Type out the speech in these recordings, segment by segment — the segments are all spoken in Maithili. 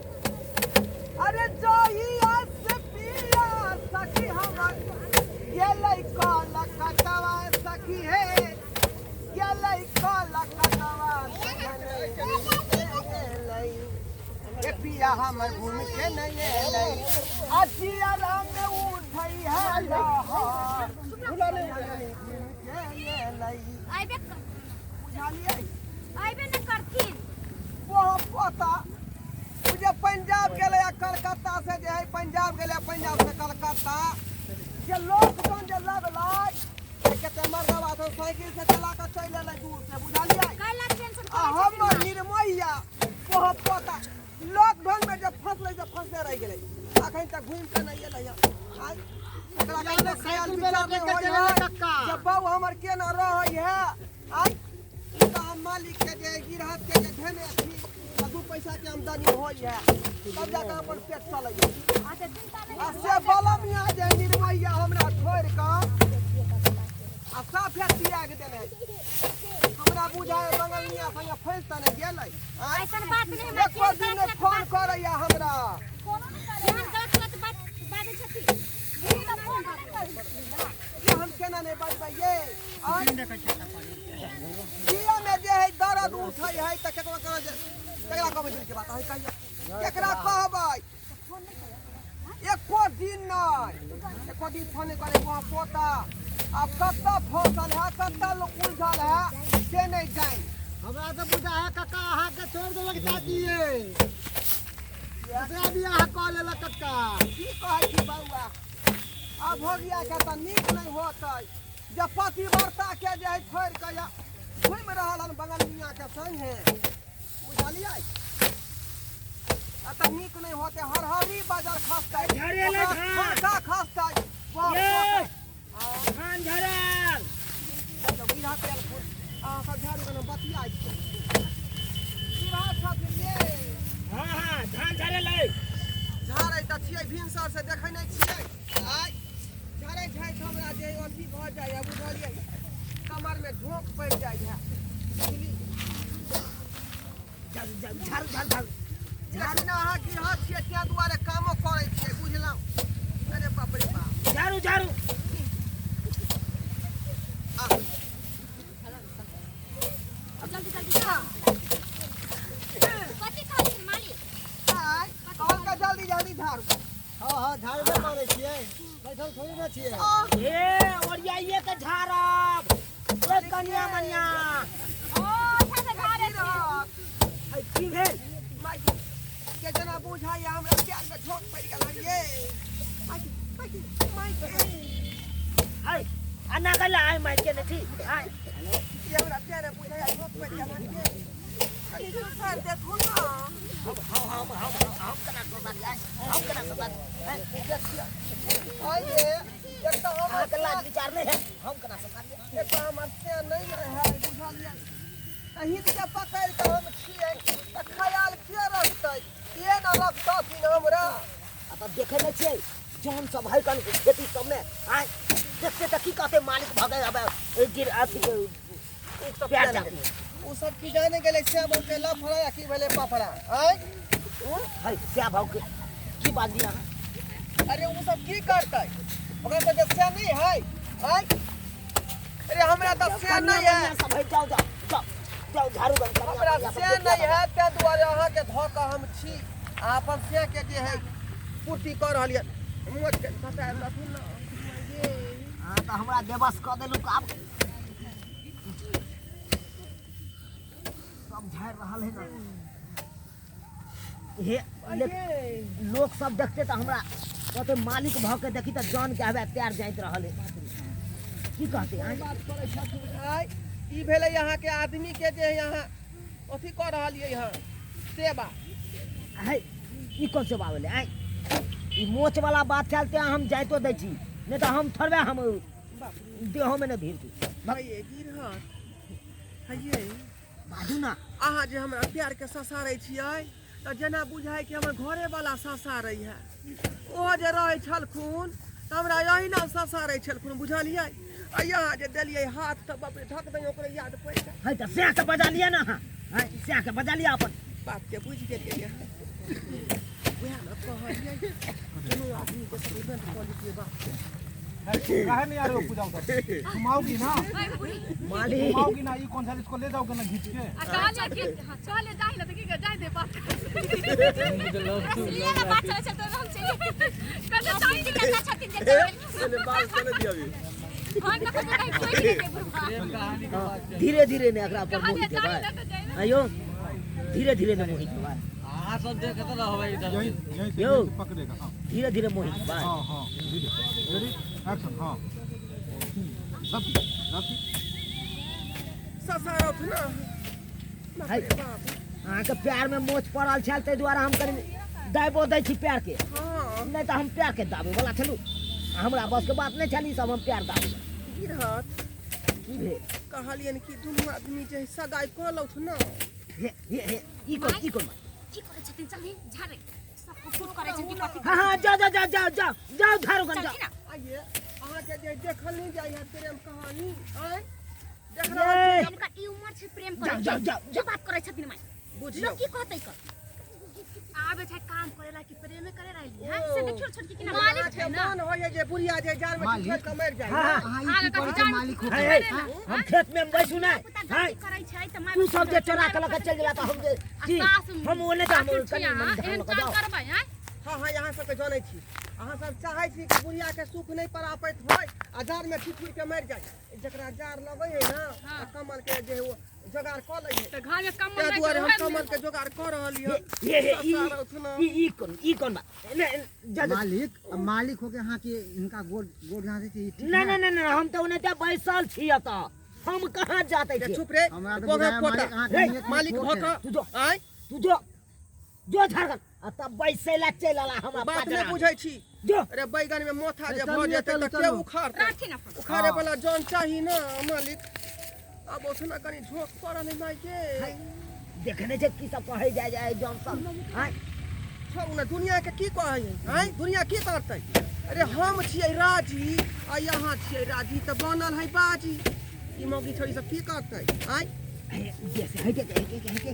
अरे जहिया से पिया सखी हमर गेलै कलकत्तवा सखी हे, गेलै कलकत्तवा गेलै ए पिया हमर घूम के नहीं एलै। अजिया राम में उठै है लहर, घूम के एलै। आइबे बुझलियै? आइबे न करथिन। वो पोता ओ जे पंजाब गेलै आ कलकत्ता से जे है पंजाब गेलै आ पंजाब से कलकत्ता जे लॉकडाउन जे लगलै से कते मर्दबा सब साइकिल से चला कऽ चलि एलै दूर से, बुझलियै? कैला टेंशन आ करै हमर छथिन? निर्मोहिया ओहो पोता लॉकडाउन में जे फंसलै से फंसले रहि गेलै, अखन तक घुमि कऽ नहि एलै हँ। आइ एकरा कहियो ख्याल विचार नहि होइ है जे बाबू हमर केना रहै है। आइ ई तऽ हम मालिक के जे गिरहत के जे धेने छी आ दू पैसा के आमदनी होइ है तब जाकऽ अपन पेट चलैया। अच्छा, चिंता नहि आ से बलमिया जे निर्मैया हमरा छोड़ि कऽ आ साफे तियाग देने है। हमरा बुझाय बंगलनिया संगे फँसि तऽ नहि गेलै? आँय? ऐसन बात नहि, हमरा एको दिन नहि फोन करैया हमरा। केहन गलत गलत बात बाजै छथिन। ई हम केना नहि बजबै ये? आँय? जिया में जे है दर्द उठै है तऽ केकरो कहाँ जे केकरा कहबै दिल के बात है कहियो केकरा कहबै? एको दिन नहि, एको दिन फोन नहि करे वहाँ पोता। आब कतऽ फसल है, कतऽ लोक उलझल है से नहि जानि। हमरा तऽ बुझा है कक्का, अहाँके छोड़ि देलक चाची, दूसरा बियाह कऽ लेलक कक्का। की कहै छी बौआ, आब भोगिया के तऽ नीक नहि होतै जे पतिव्रता के जे है छोड़ि कऽ या घुमि रहल हन बगल मियाँ के संगे, बुझलियै? एतऽ नीक नहि होतै। हरहरी बाजार खसतै, झरेलै ओकरा धान। ठनका खसतै। बाप ये। रे। धान झरल। देखियौ, गिरह तेल फूल अहाँ सब झाड़ू कने बतियाइ छी। गिरह छथिन ये। हाँ हाँ, धान झरेलै। झाड़ै तऽ छियै भिनसर से, देखै नहि छियै? आइ झाड़ै झाड़ैत हमरा जे अथी भऽ जाइए, बुझलियै, कमरमे झोंक पड़ि जाइए, बुझली? झाड़ू झाड़ू झाड़ू झाड़ू। लेकिन अहाँ गिरह छियै ताहि दुआरे कामो करै छियै, बुझलहुँ? अरे बाप रे बाप। झाड़ू झाड़ू। आ जल्दी जल्दी। कथी कहलखिन मालिक? आइ कहलकै जल्दी जल्दी झाड़ू। हँ हँ, झाड़बे करै छियै, बैठल थोड़ी ने छियै। आह, हे, ओरियाइए के झाड़ब ओए कनिया मनिया। ओ अच्छा से झाड़े की रहत? है, की भेल? माइकी के जेना बुझाइए हमरा प्यार में झोंक पड़ि गेल हन ये। Mikey, Mikey, Mikey. है, अन्ना गला आइ मार के नहीं आइ। ई हमरा प्यार में बुझाइए झोंक पड़ि गेल हन ये। कनि सुसार देथुन ना। हम हम हम हम कना सोचा आइ, हम कना सोचा। देखियौ। आइ ये, एक तऽ हमर अहाँके लाज विचार नहीं है, हम कना सोचा। एक तऽ हमर से नहि ने है, बुझलियै? हित के पकड़ि कऽ हम छियै तऽ ख्याल के रखतै? के ने रखतथिन हमरा? आ तब देखे नहीं छियै जौन सब है कन खेती सब में आइ देखते तऽ की कहते, मालिक भऽ गए अब गिर अथी ओ सब प्यार किया जाति। ने ओ सब की जाने गेलै श्याम के लफड़ा या की भेलै पफड़ा? आँय? है, क्या भाव के की बात दिया? अरे ओ सब की करतै? ओकरा सबके से नहीं है? आँय? अरे हमरा तऽ से नहीं है। सब है, जाओ जाओ जाओ जाओ, झाड़ू बंद करिया, हमरा बढ़िया से सब। नहीं है, ताहि दुआरे अहाँके धऽ कऽ हम छी आ अपन से के जे है पूर्ति कऽ रहल यऽ। मोच के सटा देथुन ने ये। अहाँ तऽ हमरा बेबस कऽ देलहुँ। आब सब झाड़ि रहल है ने हे। लोक सब देखते तऽ हमरा कहते मालिक भऽ के देखी तऽ जान के हवे पैर जाइत रहल है, की कहते आँय? बात करै छथिन। आँय, ई भेलै अहाँके आदमी के जे अहाँ अथी कऽ रहलियै हँ सेवा। है, ई कोन सेवा भेलै आँय? ई मोच वाला बात चलते हम जाइतो दै छी, नहि तऽ हम थोड़बे हम देहोमे नहि भीड़ छी। हइये गिरहत, हइये। बाजू ना। अहाँ जे हमरा प्यार के ससारै छियै तऽ जेना बुझाइ कि हमर घरेवला ससारै है। ओहो जे रहै छलखुन तऽ हमरा एहिना ससारै छलखुन, बुझलियै? आ यहाँ जे देलियै हाथ तऽ बाप रे धक दे ओकरे याद पड़ि गेल। है तऽ सएह के बजा लिअ ने अहाँ। है सएह के बजा लिअ अपन। बापके बुझि गेलियै अहाँ। उएह ने कहलियै दुनू आदमीके सेगरीमेंट कऽ लितियै बापके। काहे नहीं आ रहे हो पूजा उधर? तुम आओगी ना? मालिक तुम आओगी ना? ये कौन सा इसको ले जाओगे ना खींच के? आ कहलियै कि हां चले जाहि ल त की कर जाहि दे बात। इसलिए ना बात चलै छै तो हम चलि कहले चाही के चाचा छथिन जे चलि पहले बाल चले दिया अभी। हम न कतौ कहीं टोकि देतै बुढ़बा। धीरे धीरे ने एकरा पर कहलियै मोहित जाहि हेबै। ल त जाहि। आयो धीरे धीरे ने मोहित हेबै। अहाँ सब देखैत रहबै इधर। यही यही से यो। यहीं से पकड़ेगा। हाँ धीरे धीरे मोहित हेबै। हाँ हाँ, धीरे। Ready action. हाँ सब सब ससारत ना। बाप है। रे बाप। अहाँके प्यार में मोच पड़ल छल ताहि दुआरे हम कनि दाबिओ दै छी प्यार के। हँ नहि तऽ हम प्यार के दाबै वाला छलहुँ। हमरा बस के बात नहि छल ई सब, हम प्यार दाबै। गिरहत की भेल? कहलियनि कि दुनू आदमी जे सगाइ कऽ लौथ ना। हे हे हे ई कोन ई कोन बात? की करै छथिन? चलही झाड़े सब कुकुर करै छथिन कथी? हाँ हाँ जाओ जाओ जाओ जाओ जाओ जाओ झाड़ू कन जाओ। चलही ना। आइए अहाँके जे देखल नहि जाइ है प्रेम कहानी आँय देख ये। रहल हिनका ई उमर छै प्रेम जाओ करै जाओ जाओ की बात करै छथिन माय? बुझियौ लोग की कहतै कर आबे छै काम करेला कि प्रेमे करे रहली है से देखियो छोटकी की ना मालिक अहाँके मन होइए जे बुढ़िया जे जाड़ में मालिक। ठिठुर कऽ मरि जाइ। हाँ हाँ अहाँ ई की करै छै मालिक हो है, है, हम खेत में बैसू नहि। पुता है गलती करै छै त माय तू सब जे चोरा के लऽ के चलि गेला तऽ हम जे की हम ओने जा हम कनि मनि धान एहन लऽ के काम जाओ। करबै हैं? हाँ हाँ, अहाँ सबके जनै छी, अहाँ सब चाहै छी कि बुढ़िया के सुख नहि परापैत होय आ जाड़ में ठिठुर के मरि जाइ। जकरा जाड़ लगै है ना हाँ। कमल के जे है ओ जोगाड़ कऽ लै है। त घर में कम ताहि दुआरे हम कमल के जोगाड़ कऽ रहली हन। हे हे ई ससारत ना। ई ई कोन ई कोन बात? नहि जा जा। मालिक, अब मालिक हो के अहाँ के इनका गोड़ गोड़ यहाँ से ठीक नहीं नहीं नहीं नहीं, हम तो ओने जा बैसल छी एतऽ, हम कहाँ जाते जे छी? चुप रे हमरा तऽ बोगा बुझाया पोता। मालिक अहाँके रे, नियत में मालिक खोट भऽ है। कऽ तू जो आँय तू जो जो झारखंड आ तब बैसै ला चलि अला हमरा बात पजरा। नहि बुझै छी। जो अरे बैगन में मोथा जे चलू भऽ ये, जेतै चलू, तऽ के चलू। उखाड़तै? राखी ना फोन। उखाड़े वाला जन चाही ना मालिक। आब ओसना कनि झोंक पड़ल है माय के। देखने छै की सब कहै जाय जाय जन सब आँय। छोड़ू ना, दुनिया के की कहै है आँय, दुनिया की करतै? अरे हम छियै राजी आ यहाँ छियै राजी तऽ बनल है बाजी। ई मौगी छोड़ी सब की करतै आँय? जैसे है के है के है के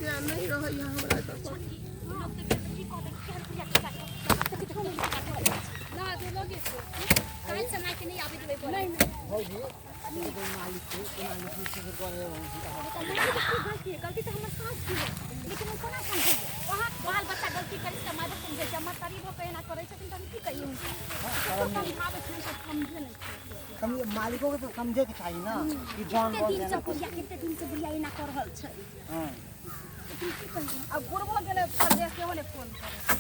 से नहि रहै है हमरा एतऽ। लोग देखते की कहतै केहन बुढ़िया के साथ ना दे लोगे काल समय के नहीं आबे देबै। नहीं नहीं भौजी, मालिक के मालिक के गोड़े गलती गलती है, गलती तो हमर सास की है, लेकिन हम कोना समझैयै? वहाँ बाल बच्चा गलती करै छै तऽ माय बाप समझै छै, महतारी भऽ कऽ एना करै छथिन तऽ हम की कहियै हुनका? समझाबै छै तऽ समझै नहि छै। समझे मालिको के तो समझे के चाहिए ना कि जान कते बोल दिन से देना। बुढ़िया, कते दिन से बुढ़िया एना कऽ रहल छै। हाँ लेकिन की कहियै? अब बुढ़बो गेलै परदेश, सेहो नहि फोन करै।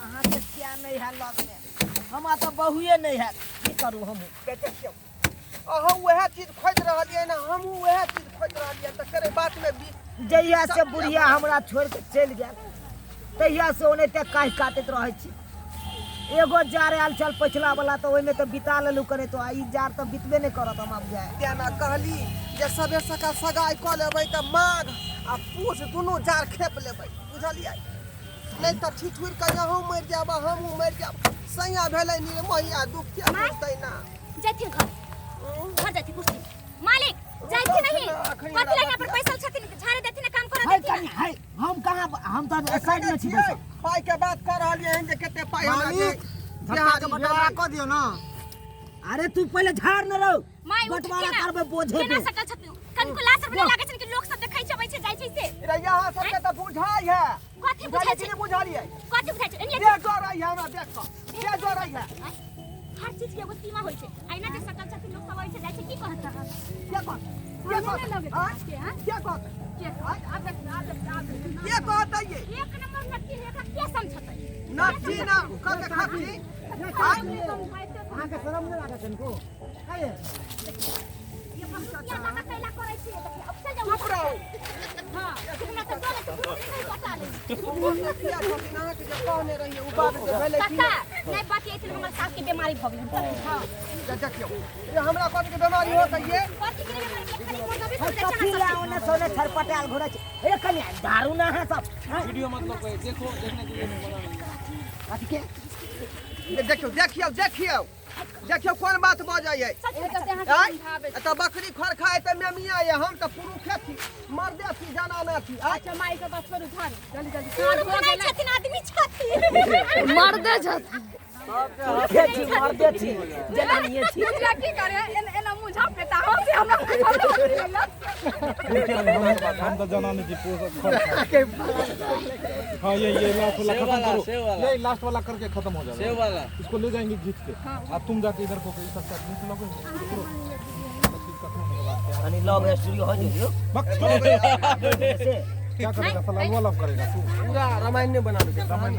अहाँके क्या नहि है लगमे, हमरा तऽ बहुए नहि है, की करू हम? देखियौ अहाँ उएह चीज खोजि रहलियै ने, हमहूँ उएह चीज खोजि रहलियै तऽ करे बात में भी। जहिया से बुढ़िया हमरा छोड़ि के चलि गेल तहिया से ओनाहिते काहि काटैत रहै छी। एगो जार आयल छल पछिला वाला तऽ ओहिमे तऽ बिता लेलहुँ कने, तो आ ई जार तऽ बितबे नहि करत हम आब जाय। तेना कहली जे सबे सका सगाइ कऽ लेबै तऽ माघ आ पूस दुनू जार खेप लेबै, बुझलियै? नहि तऽ ठिठुरि कऽ अहूँ मरि जायब आ हमहूँ मरि जायब। सैया भेलै निर्मोहिया, दुख के बुझतै ना। जाथिन घर घर जाथिन बुझथिन मालिक जाथिन नहीं। अखन कथी लए यहाँ पर बैसल छथिन? झाड़े देथिन काम करा है देथिन। कनि है, हम कहाँ, हम तऽ साइड में छी बैसल। पाइ के बात कऽ रहलियै हन जे कते पाइ हमरा मालिक झट्टा के बंटवारा कऽ दियौ ना। अरे तू पहिले झाड़ न रहो, माय उठ बंटवारा केना करबै बोझे केना पे। सकल छथिन? कनिको लाज शर्म नहि लागै छनि कि लोक सब देखै छै अबै छै जाइ छै से? रे यहाँ सबके तऽ बुझाइ है। कथी बुझलियै बुझाइ कि छै? नहि बुझलियै? कथी बुझाइ छै? एनी के डरै है हमरा देख कऽ? के डरै है? हर चीज के एगो सीमा होइ छै। अहिना जे सकल छथिन लोक सब अबै छै जाइ छै की कहत? के कहत? के शर्मो नहि कहत? लगै छै आँय? अहाँके, हँ? के कहत? के कहत? आब देख, आब देख, आब देख। के कहतै ये? एक नंबर नक्की है, एकरा के समझतै? नक्की ना कते खाती। अहाँके शरम नहि लागत इनको? है ये बहुत ज्यादा कैला करै छै। देखियौ अब चल जाउ। चुप रहू। हां हमरा तऽ डर छै, नहीं बता ले। अहाँके जे कहने रहियै ओ बात जे भेलै कि काका नहीं बात। पियथिन हमर सास के बीमारी भऽ गेलै। हां। देखियौ ये हमरा कथी के बीमारी होत ये? कथी के बीमारी के खाली मुर्गा भी समझै छै कथी अहाँ ला सब। ओने सोने छरपटायल घुरै छै ए कनिया दारू ना है सब हैं? वीडियो मत लो कोई देखो, देखने के लिए नहीं बना। कथी के? ये देखियौ देखियौ देखियौ देखियौ कोन बात बजै है। सच में अहाँ आँय? समझाबै छी। एतऽ बकरी खर खाय तऽ मेमिया ये, हम तऽ पुरुखे छी, मर्दे छी, जनाना छी। आँय? अच्छा माई के बात छोड़ू, झाड़ू जल्दी जल्दी। साँझ पुरुख भऽ नहि गेलै। छथिन, आदमी छथिन। मर्दे छथिन। पुरुखे छी, मर्दे छी, जनानिये छी। बुझला की करे एना एना मुँह झाँप लेता हम से हमरा हम तो जाना नहीं कि खर खाए। हाँ ये लास्ट वाला सेब खत्म वाला, करो, सेब वाला। ये लास्ट वाला करके खत्म हो जाएगा। सेब वाला। इसको ले जाएंगे खींच के, अब तुम जाके इधर को सब चटनी खिलाओगे। कनी लव स्टोरी हो जइयो बक से। क्या करेगा साला? वो लव करेगा तू? पूरा रामायण नहि बनाबै छै। रामायण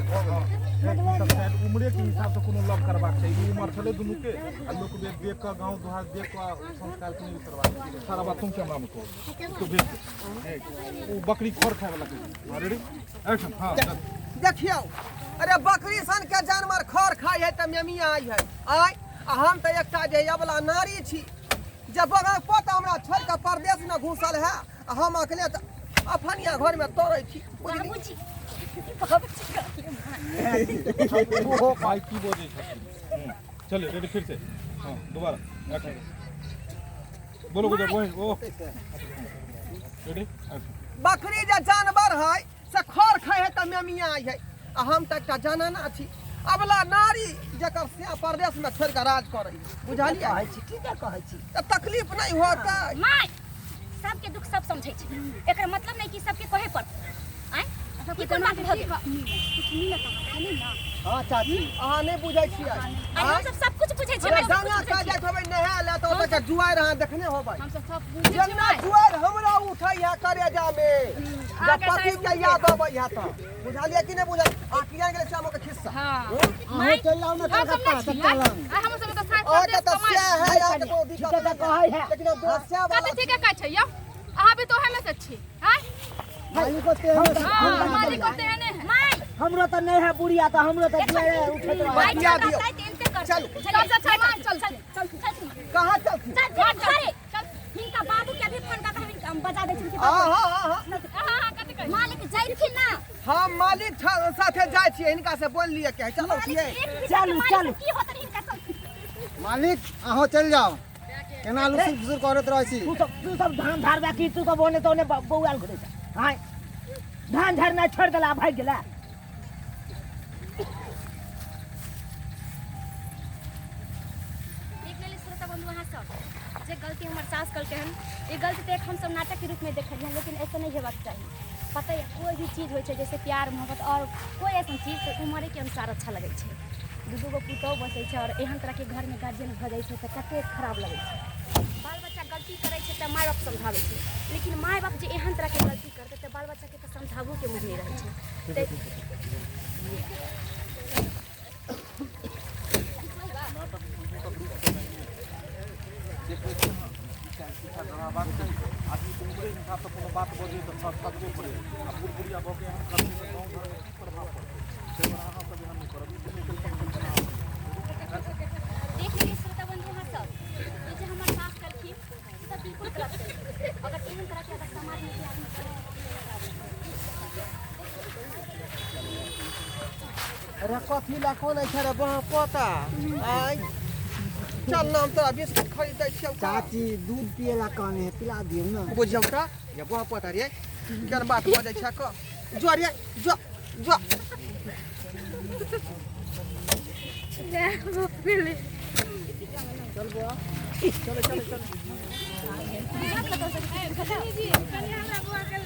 उम्रे के हिसाब से कोनो लव करबाक छै। ई उम्र छलै दुनू के आ लोक देख देख कऽ गाँव दुहार देख कऽ संस्कार के नहीं बिसरबाक छै। सारा बात तुम कैमरा में कहो, इसको भेज दे। ओ बकरी खर खाए वाला के। Ready action. हाँ चल। देखियौ अरे बकरी सन के जानवर खर खाइ है तऽ मेमिया आई है। आय आ हम तऽ एकटा जे अबला नारी छी जे बगल पोता हमरा छोड़ि कऽ परदेश में घुसल है आ हम अखने तऽ अफनिया घर में तोड़ै छी। बुझली? बाबूजी बाबूजी कहलियै माय। ओहो भाई की बजै छथिन। चलिए रेडी फिर से। हाँ दोबारा एक्शन। बोलो गुजर वही ओ रेडी एक्शन। बकरी जे जानवर है से खर खाइ है तऽ मेमिया आई है आ हम तऽ एकटा जनाना छी, अबला नारी जकर से परदेश में छोड़ि कऽ राज करै है। बुझलियै? कहै छी ठीके कहै छी। तऽ तकलीफ नहि होतै। माय सबके दुख सब समझै छै, एकर मतलब नहि कि सबके कहे पड़तै। आँय ई कोन बात भऽ गेल? कुछ मिलत अहाँके नहि ने? हाँ चाची। अहाँ नहि बुझै छियै। आइ हम सब सब कुछ बुझै छियै। अरे माय, सब गंगा कुछ बुझै का छियै। जाइत होबै नहाय लए तऽ ओतऽ के जुआरि अहाँ देखने होबै। हम सब सब बुझै छियै जेना माय। जुआरि हमरा उठै है करेजा में जब अहाँके पति शायद के याद अबै है तऽ बुझलियै कि नहि बुझल? अहाँ किया गेलै श्यामो के खिस्सा? हाँ। अहाँ चलि जाउ ने हम सब कलकत्ता नहि सत्ता छियै। लग। आ हम सब तऽ साँझ अहाँके परदेश तऽ कमाइ सएह है, अहाँके कोनो दिक्कत ठीके तऽ नहि कहै है। लेकिन हम दोस्त सएह वाला कथी ठीके कहै छै यौ? अहाँ भी तो ओहे में से छी। हाँ? मालिको तेहने छै। हाँ, मालिको तेहने है। माय हमरो तऽ नहि है बुढ़िया तऽ हमरो तऽ जुआरे उठैत रहै। माय बतिया चल दियौ। रहतै तऽ एनते करतै। चलू। सबसे अच्छा माय चल चल चल चल कहाँ चलथिन? चल चल घरे चल। हिनका बाबू के अभी फोन कऽ के हम बजा दै छियनि कि हाँ बाबू हाँ हाँ हाँ अहाँ कथी कहै छी? मालिक जैथिन ना। हम मालिक साथे जाइ छियै, हिनका से बोल लिअ के चलो मालिक छियै। एक बीघा के चलू, मालिक चलू। की होतनि हिनका चल। मालिक अहाँ चलि जाउ, केना लुसुर फुसुर करैत रहै छी। तू सब धान धारबा की तू सब ओने तोने बौआल घुरै छ? आँय धान झारनाइ छोड़ि देला भागि गेला। देख लेली श्रोता बंधु अहाँ सब जे गलती हमर सास कलकै हन, ई गलती तऽ एक हमसब नाटक के रूप में देखलियै हन, लेकिन ऐसा नहि हेबाक चाही। पता यऽ कोई भी चीज होइ छै जैसे प्यार मोहब्बत और कोई ऐसन चीज तऽ उमरे के अनुसार अच्छा लगै छै। दू दू गो पुतोहु बसै छै और एहन तरहके घरमे गार्जियन भऽ जाइ छै तऽ कतेक खराब लगै छै। बाल बच्चा गलती करै छै तऽ माय बाप समझाबै छै, लेकिन माय बाप जे एहन तरहके गलती करतै तऽ बाल बच्चाके तऽ समझाबोके मुँह नहि रहै छै। तऽ आदमी के उम्रे हिसाब से कोनो बात बजै तऽ ठकबो पड़ै आ बुढ़बुढ़िया भऽ के एहन करतै तऽ गाँव घरमे की प्रभाव पड़तै? ताहि दुआरे अहाँ सब एहन नहि करब। ई दुनू कल्पना कल्पना देख लेलियै श्रोता बंधु अहाँ सब ई जे हमर सास कलखिन से तऽ बिल्कुल गलत केलखिन। अगर एहन तरहके अगर समाजमे कोइ आदमी करै अरे कथी ला कोन छै रे बहा पोता? आय चल ना, हम तोरा बिस्कुट खरीद दै छियौ। चाची दूध पिए ला कहने है, पिला दियौ ने। बुझियौ तऽ ये बहा पोता रे केहन बात बजै छै क जो रे जो जो। चल बुआ, चलो चलो चलो। जी कनि हमरा बौआ के